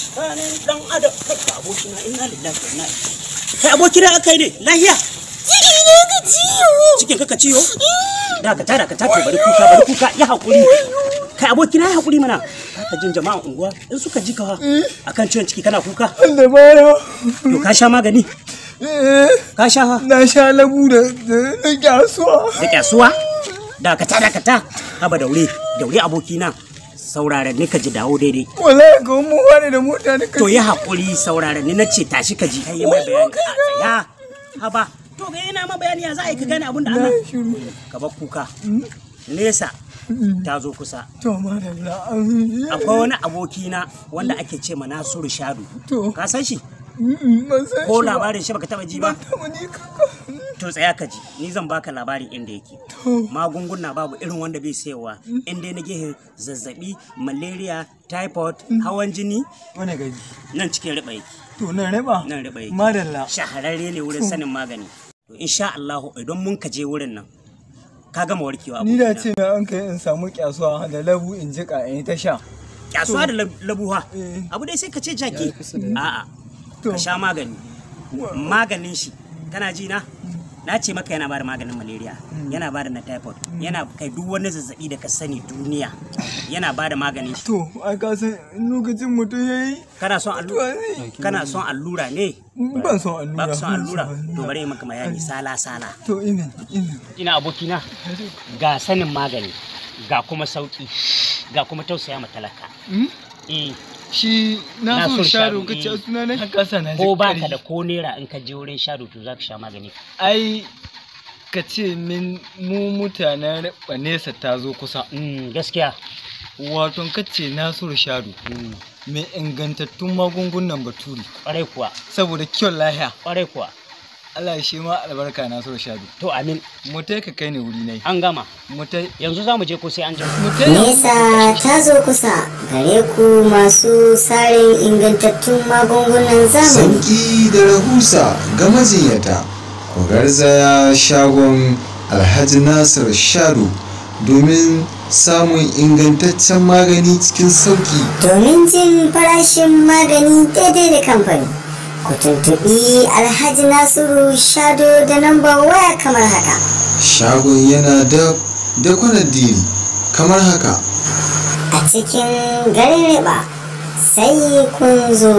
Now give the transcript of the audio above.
Tsakanin dan adam kai ka abokina, inna lillahi wa inna ilaihi. Kai abokina, akai ne lahiya? Ciki ne ka ciwo. Cikin ka ciwo? Da ka tara ka tace, bari kuka, bari kuka, ya hakuri. Kai abokina, ya hakuri mana. Ka jin jama'an unguwa in suka ji ka akan ciwon ciki kana kuka. Allah baya. To ka sha magani? Eh. Ka sha ha? Na sha labu da da kyasuwa. Da kyasuwa? Da ka ta, da ka ta. Haba daure, daure abokina. Sauraren ni ka ji, dawo daidai. Wallahi ga mu wani da mota ne. To ya hakuri, sauraren ni nace, tashi ka ji. Kai mai bayani. Ya haba. To ga ina ma bayani, ya za a yi ka gane abin da Allah. Ka bar kuka. Nesa ta zo kusa. To madalla. Akwai wani abokina wanda ake ce ma Nasiru Shadu. To. Ka san shi? Ban san Ko shi ba. labarin shi baka taba ji ba? Ban taɓa ni kaka. To tsaya ka ji, ni zan baka labarin inda yake. To. Magunguna babu irin wanda bai sayarwa. In dai na gehen zazzabi, malaria, typhoid, hawan jini, Wani gari? Nan cikin riba yake. To nan riba? Nan riba yake. Madalla. Shahararre ne wurin sanin magani. To insha Allah idan mun ka je wurin nan, ka gama warkewa. Ni da Abokina. ce na an kai in samu kyasuwa da labu in jiƙa in yi ta sha. Kyasuwa da labuha. Eh. Abu dai sai ka ce jaki. A'a. To. Ka sha magani. Maganin shi, kana ji na? Na ce maka yana bada maganin malaria, yana bada na typhoid, yana kai duk wani zazzabi da ka sani duniya, yana bada maganin shi. To, ai ka san in lokacin mutum ya yi. Kana son allura? Mutuwa zai. Kana son allura ne? Ban son allura. Ba ka son allura? Ban To bari in maka bayani sala sala. To ina, ina. Ina abokina, ga sanin magani, ga kuma sauki, ga kuma tausaya ma talaka. Eh. Shi na so Nasiru sharo Shado, kace eh. suna na kasa na ji Ko baka ƙarfi. da ko naira, in ka je wurin Shado to zaka sha magani. Ai ka ce min mu mutanen riba nesa ta zo kusa. Gaskiya. Wato ka ce Nasiru Shado mai ingantattun magungunan baturi. Kwarai kuwa. Saboda kyau lahiya. Kwarai kuwa. Allah ya shi ma albarka, Nasiru Shado. To amin. Mu tai ka kai ni wuri nai. An gama. Mu tai. Yanzu za mu je ko sai an jima? Mu tai. Nesa ta zo kusa gare ku masu sarin ingantattun magungunan zamani. Sauƙi da rahusa ga majinyata. Ku garzaya shagon Alhaji Nasir Shado domin samun ingantaccen magani cikin sauƙi. Domin jin farashin magani daidai da kamfani, ku tuntuɓi Alhaji Nasiru Shado da nambar waya kamar haka. Shagon yana da da kwanar Diri kamar haka. A cikin garin Riba, sai kun zo.